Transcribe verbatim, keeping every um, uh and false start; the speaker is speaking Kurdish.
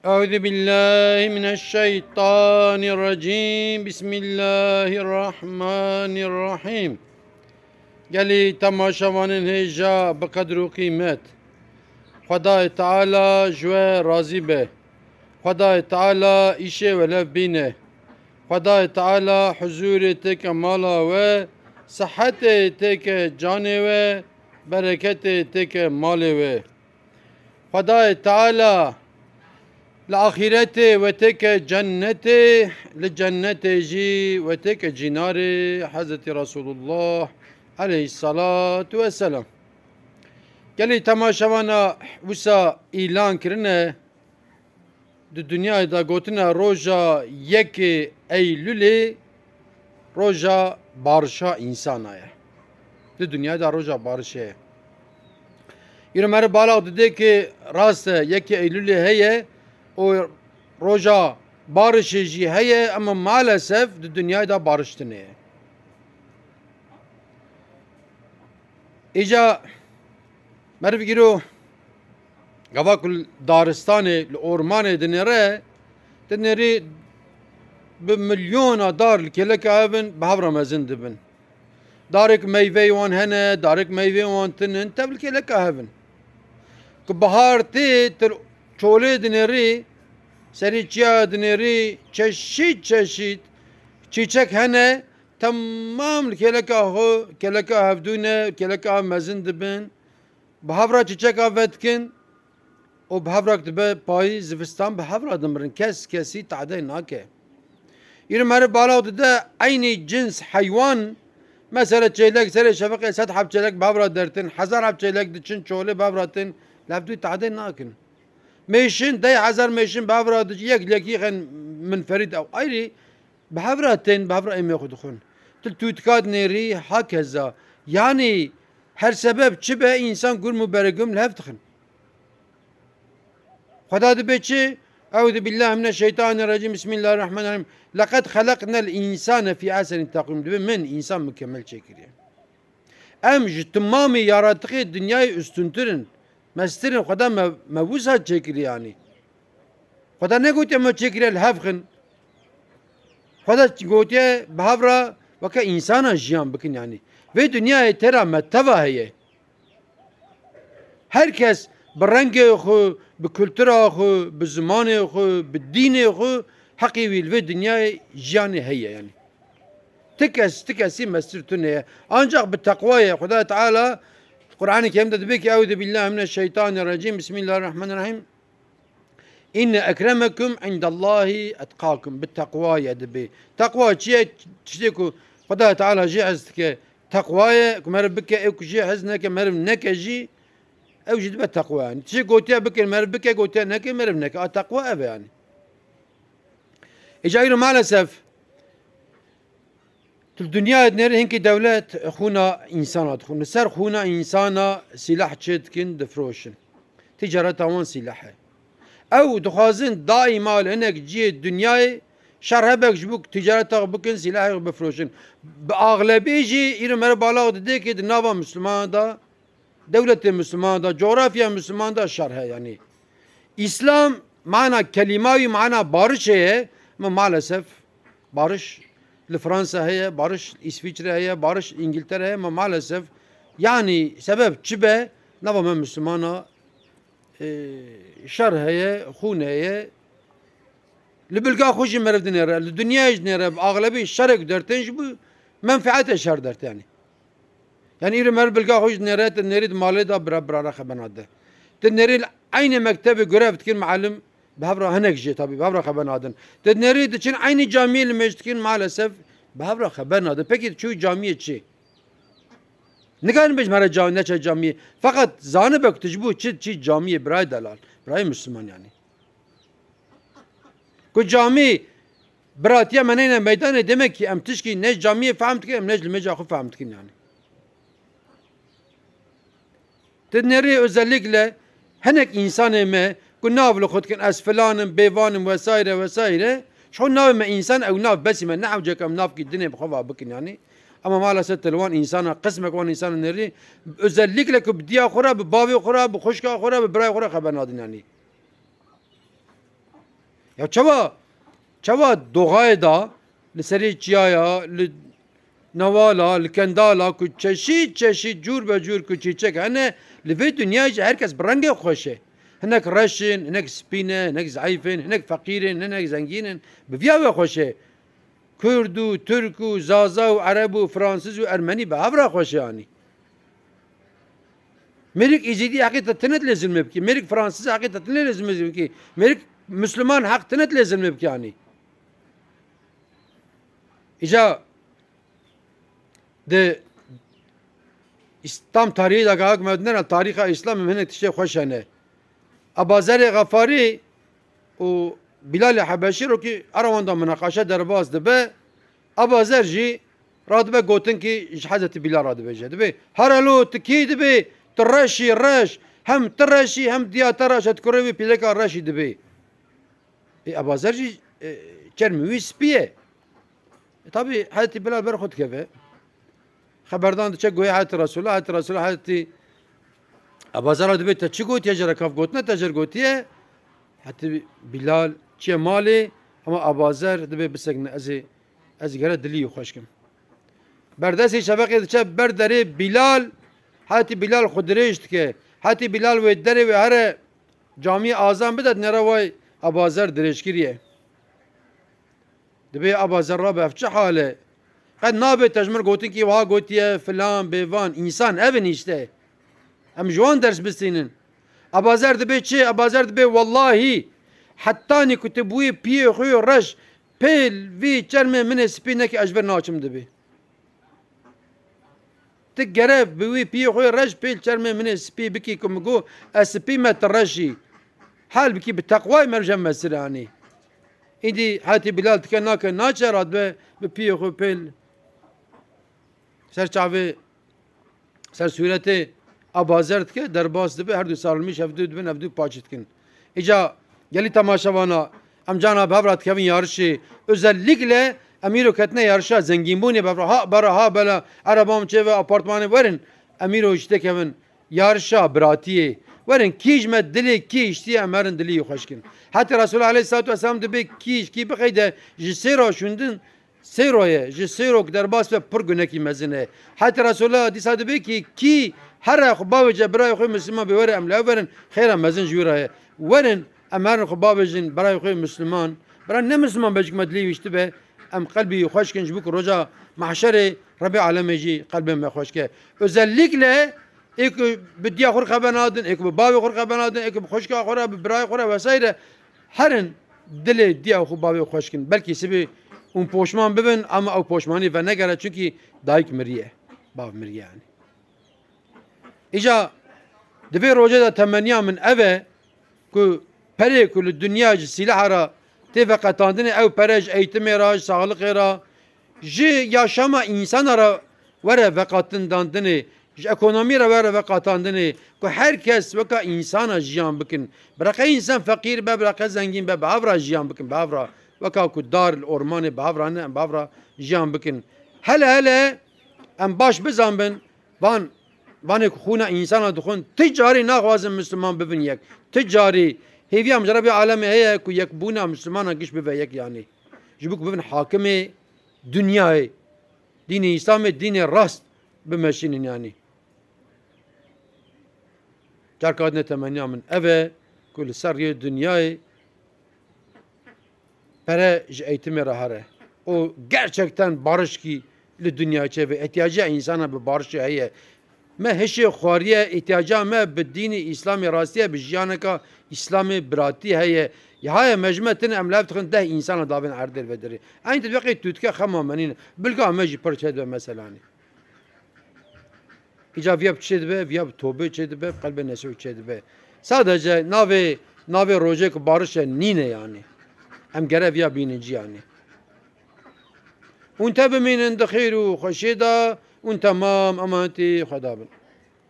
Eûzubillahimineşşeytanirrecîm. Bismillahirrahmanirrahîm. Gelî temaşevanên hêja bi qedr û qîmet. Xwedayê Teala ji we razî be. Xwedayê Teala îşê we lev bîne. Xwedayê Teala huzûrê têke mala we, sihetê têke canê we, bereketê têke malê we. Xwedayê Teala li axîretê we têke cennetê, li cennetê jî we têke cînarê Hezretî Resulullah aleyhissalatu vesselam. Gelî temaşevana wisa îlan kirine, di dinyayê de gotine roja yekê Eylûlê roja barişa însana ye. Di dinyayê de roja barişê ye. Îro meriv balax dide ki rast e, yekê Eylûlê heye û roja barişê jî heye, ema maalesef di dinyayê de bariş tune ye. Îca meriv îro gava ku li daristanê, li ormanê dinêre, dinêrî bi milyona dar li kêleka hev in, bi hev re mezin dibin. Darek meyveyê wan hene, darek meyveyê wan tinin, tev li kêleka hev in. Ku bihar tê, tu çolê dinêrî, serî çiya dinêrî, çeşît çeşît çîçek hene, temam li kêleka xwe, kêleka hevdû ne, kêleka hev mezin dibin. Bi hev re çîçeka vedikin û bi hev re dibe payîz, zivistan bi hev re dimirin. Kes kesî tehdê nake. Îro meriv balax dide eynî cins heywan, mesela çêlek serê şefeqê sed heb çêlek bi hev re dertin, hezar heb çêlek diçin çolê bi hev re tin, li hevdû tehdê nakin. Mêşin, deh hezar mêşin bi hev re diçin, yek lekî xen minferîd ew ayrî, bi hev re tên, bi hev re êmê xwe dixwin. Tu tûtika dinêrî, hakeza. Yanî her sebeb çi be, însan gurm û beregurm li hev dixin. Xweda dibe çi? Eûzubillahimineşşeytanirrecîm. Bismillahirrahmanirrahîm. Leqed xeleqnel însane fî ehsenî teqwîm. Dibe min însan mukemel çêkiriye. Em ji timamê yaratixê dinyayê ustûntir in. Mestir in. Xweda me, me wisa çêkiriye yanî. Xweda negotiye me çêkiriye li hev xin. Xweda gotiye bi hev re weke însana jiyan bikin yanî. Vê dinyayê tera me teva heye. Her kes bi rengê xwe, bi kultura xwe, bi zimanê xwe, bi dînê xwe heqê wî li vê dinyayê jiyanê heye yanî. Ti kes, ti kesî mestir tune ye. Ancak bi teqwa ye. Xweda Teala Qur'anê Kerim de dibe ki, Eûzubillahimineşşeytanirrecîm. Bismillahirrahmanirrahîm. Înne ekremekum indallahî etqakum. Bi teqwa ye dibe. Teqwa çi ye? Tiştê ku Xweda Teala jê hez dike. Teqwa ye ku meriv bike, ew ku jê hez neke, meriv neke jî, ew jî dibe teqwa yanî. Tiştê gotiye bikin, meriv bike, gotiye neke, meriv neke. A teqwa ev e yanî. Îca îro maalesef tu li dinyayê dinêrî hinkî dewlet xûna însana dixwin. Li ser xûna însana sîlah çê dikin, difiroşin. Ticareta wan sîlah e. Ew dixwazin daîma li hinek cihê dinyayê şer hebek ji bo ticareta xwe bikin, sîlahê xwe bifiroşin. Bi axlebî jî îro meriv balax dide ki di nava Mislimanan de, dewletê Mislimanan de, coğrafya Mislimanan de şer heye yanî. Îslam mana kelîma wî mana barişê ye, ama maalesef bariş li Fransa heye, bariş li Îsviçre heye, bariş li Îngiltere heye, ama maalesef yanî sebeb çi be, nava me Mislimana, e, şer heye, xûn heye. Li bilga xwe jî meriv dinêre, li dinyayê jî dinêre, bi axlebî şerê ku dertên ji bo menfeetê şer dert yanî. Yanî îro meriv bilga xwe jî dinêre, tu dinêrî di malê de bira bira re xebena de. Tu dinêrî li eynê mektebê görev dikin, muallim bi hev re, hinek jê tabî bi hev re xebena din. Tu dinêrî diçin eynî camiyê limêj dikin, maalesef bi hev re xebena din. Pekî tu çûyî camiyê çi? Nikarin bêjin here ca-, neçe camiyê. Feqet zanibe ku tu ji bo çi çî camiyê, birayê delal, birayê Misliman yanî. Ku camî biratiya me neyne meydanê, demek ki em tişkî ne ji camiyê fehm dikin, em ne ji limêja xwe fehm dikin yanî. Tu dinêrî özellikle hinek însanê me ku nav li xwe dikin, ez filan im, bêvan im, vesaire vesaire, ji xwe navê me însan, ew nav besî me, ne hewce ke em navkî dinê bi xwe va bikin yanî. Ama maalesef tu li wan însana, qismek wan însana nêrî, özellikle ku bi diya xwe re, bi bavê xwe re, bi xwişka xwe re, bi birayê xwe re xeber nadin yanî. Ya çawa, çawa doxayê da, li serê çiyaya, li newala, li kendala ku çeşît çeşît, cûr be cûr ku çîçek hene, li vê dinyayê jî her kes bi rengê xweş e. Hinek reş in, hinek spî ne, hinek zeîf in, hinek feqîr in, hinek zengîn in. Bi viya ve xweş e. Kurd û Tirk û Zaza û Ereb û Fransiz û Ermenî bi hev re xweş e anî. Mêrik Îzîdî heqê te tine dilê zilmê bikî. Mêrik Fransizî heqê te tine dilê zilmê bikî. Mêrik Misliman heq tine dilê zilmê bikî anî. Îca di Îs-, tam tarîhê de gahak me dinera tarîxa Îslamê min hinek tiştê xweş hene. Abazerê Xefarî û Bîlalê Hebeşî ro kî era wan da minaqaşe derbas dibe. Abazer jî radibe gotin kî ji Hezretî Bîlal ra dibêje. Dibê, "Herelo, tu kî dibê? Tu reşî reş. Hem tu reşî hem diya te reş e, tu kurê wî pîleka reşî dibê." Ê, Abazer jî, e, çermê wî spî ye. E, tabî Hezretî Bîlal ber xwe dikeve. Xeberdan diçe goyê Hezretî Resûlullah, Hezretî Resûlullah, Hezretî Abazer ra dibê, "Te çi gotiye, jê re kaf gotine te jê re gotiye?" Hezretî Bîlal çiye malê, ama Abazer dibê, "Bisekine, ez ê, ez ê gere dilî wî xweş kim." Berdestê şefeqê diçe ber derê Bîlal, Hezretî Bîlal xwe dirêj dike. Hezretî Bîlal wê derê wê here camiyê azan bide, dinere way Abazer dirêj kiriye. Dibê Abazer rabe, "Ev çi hal e? Qet nabe te ji min gotin kî wiha gotiye filan bêvan." Însan ev in îşte. Em ji wan ders bistînin. Abazer dibê çi? Abazer dibê, "Wellahî, hetanî ku tu bi wî piyê xwe yê reş pêl vî çermê min ê spî nekî, ez ji vir naçim," dibê. Ti gere bi wî piyê xwe reş pêl çermê min ê spî bikî ku min got, "Ez spî me, tu reş î." Hal bikî bi teqwayê, meriv ji hev mestir anî. Îdî hetî Bilal dike nake naçe, radibe bi piyê xwe pêl ser çavê, ser sûretê Abazer dike, derbas dibe, her du sarılmış hevdu dibin, hevdu paç dikin. Îca gelî temaşevana, em cana bi hev re dikevin yarişê. Özellikle em îro ketine yarişa zengînbûnê, bi hev re ha bera ha bela, ereban çê ve, apartmanê, werin em îro ji tê kevin yarişa biratiyê. Werin kî ji me dilê kî hiştiye, em herin dilî xweş kin. Hetê Resulullah aleyhissalatu vesselam dibê kî ji kî bixeyde ji sêra şûndin, sêro ye, ji sêrok derbas be pir gunekî mezin e. Hetê Resulullah dîsa dibê kî, kî here xwe bavêje birayê xwe Misliman bê, were em li hev werin, xêra mezin ji wî re ye. Werin em herin xwe bavêjin birayê xwe Misliman. Bira ne Misliman be, ji ku me dilê wî hiştibe, em qelbî wî xweş kin, ji bo ku roja mahşerê Rebê alemê jî qelbê me xweş ke. Özellikle ê ku bi diya xwe re xebe nadin, ê ku bi bavê xwe re xebe nadin, ê ku bi xwişka xwe re, bi birayê xwe re vesaire, herin dilê diya xwe bavê xweş kin. Belkî sibê hûn poşman bibin, ama ew poşmanî venegere, çunkî dayik miriye, bav miriye yani. Îca di vê rojê de temenniya min ev e ku perê ku li dinya ji sîleha re tê veqetandinê, ew pere ji eğitimê re, ji saxliqê re, ji yaşama însana re were veqetindandinê, ji ekonomî re were veqetandinê, ku her kes weka însana jiyan bikin. Bi reqe însan feqîr be, bi reqe zengîn be, bi hev re jiyan bikin, bi hev re. Weka ku dar li ormanê bi hev re ne, em bi hev re jiyan bikin. Hele hele em baş bizanbin, van, vanê ku xûna însana dixwin, ti carî naxwazin Misliman bibin yek. Ti carî hêviya min ji Rebê alemê heye ku yekbûna Mislimana giş bibe yek, yanî ji bo ku bibin hakimê dinyayê, dînê Îslamê, dînê rast bimeşînin yanî. Carka din temenniya min ev e ku li ser riyê dinyayê pere ji eğitimê re here. O gerçekten barişkî li dinya çêve. Îhtiyacê însana bi barişê heye. Me hişê xwariye, îhtiyaca me bi dînê Îslamê rastiye, bi jiyaneka Îslamê biratî heye. Ya haye me ji me tine em lev dixin deh însana davên erdê li vedirê. Eyn tu veqê tu dike xema me nîne. Bilga me jî pir çêdibe meselanê. Îca viya bi çi çêdibe, viya bi tobê çêdibe, bi qelbê nesûh çêdibe. Sadece navê, navê rojê ku bariş e nîne yanî. Em gere viya bînin cî yanî. Hûn te bimînin di xêr û xweşiyê de, hûn temam emanetî Xweda bin.